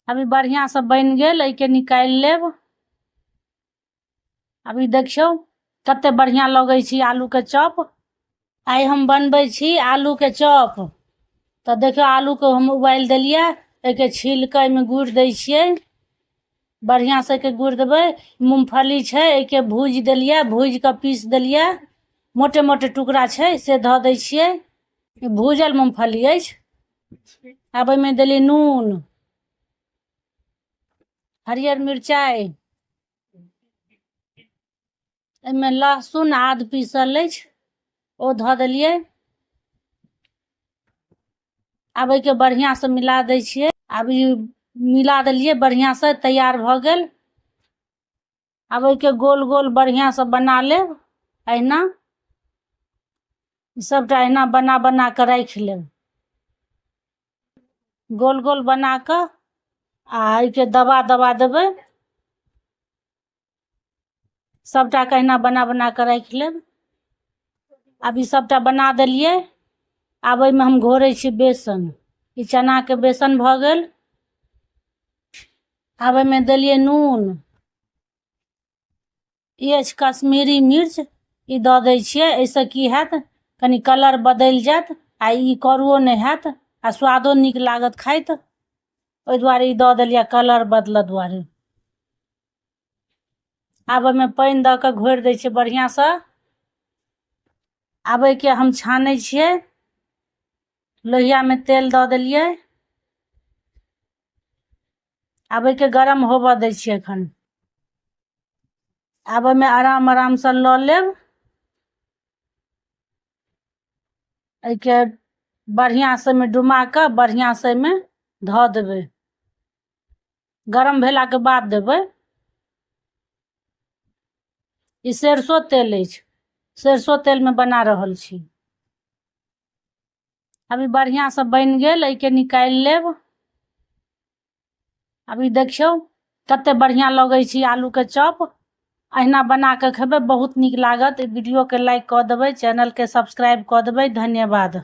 अभी बढ़िआँसँ बनि गेल, एहिके निकालि लेब। अभी देखियौ कते बढ़िआँ लगै छै आलूके चॉप। आइ हम बनबै छी आलूके चॉप। तऽ देखियौ आलूके हम उबालि देलियै, एहिके छील कऽ एहिमे गुड़ि दै छियै, बढ़िआँसँ एहिके गुड़ि देबै। मूँगफली छै, एहिके भूजि देलियै, भूजि कऽ पीस देलियै, मोटे मोटे टुकड़ा छै से धऽ दै छियै। ई भूजल मूँगफली अछि। आब एहिमे देलियै नून, हरियर मिरचाइ, एहिमे लहसुन आद पीसल अछि ओ धऽ देलियै। आब एहिके बढ़िआँसँ मिला दै छियै। आब ई मिला देलियै बढ़िआँसँ, तैयार भऽ गेल। आब एहिके गोल गोल बढ़िआँसँ बना लेब। अहिना सभटा अहिना बना बना कऽ राखि लेब, गोल गोल बना कऽ, आ एहिके दबा दबा देबै। सभटाके अहिना बना बना कऽ राखि लेब। आब ई सभटा बना देलियै। आब एहिमे हम घोरै छी बेसन। ई चनाके बेसन भऽ गेल। आब एहिमे देलियै नून, ई अछि कश्मीरी मिर्च, ई दऽ दै छियै। एहिसँ की हैत, कनि कलर बदलि जायत आ ई करुओ नहि हैत आ स्वादो नीक लागत खाइत। ओहि दुआरे ई दऽ देलियै कलर बदलऽ दुआरे। आब ओहिमे पानि दऽ कऽ घोरि दै छियै बढ़िआँसँ। आब एहिके हम छानै छियै। लोहियामे तेल दऽ देलियै। आब एहिके गरम होबऽ दै छियै एखन। आब ओहिमे आराम आरामसँ लऽ लेब, एहिके बढ़िआँसँ ओहिमे डुमा कऽ बढ़िआँसँ एहिमे धऽ देबै। गरम भेलाके बाद देबै। ई सरिसो तेल अछि, सरिसो तेलमे बना रहल छी। अभी बढ़िआँसँ बनि गेल, एहिके निकालि लेब। अभी देखियौ कते बढ़िआँ लगै छै आलूके चॉप। अहिना बना कऽ खेबै, बहुत नीक लागत। वीडियोके लाइक कऽ देबै, चैनलके सब्सक्राइब कऽ देबै। धन्यवाद।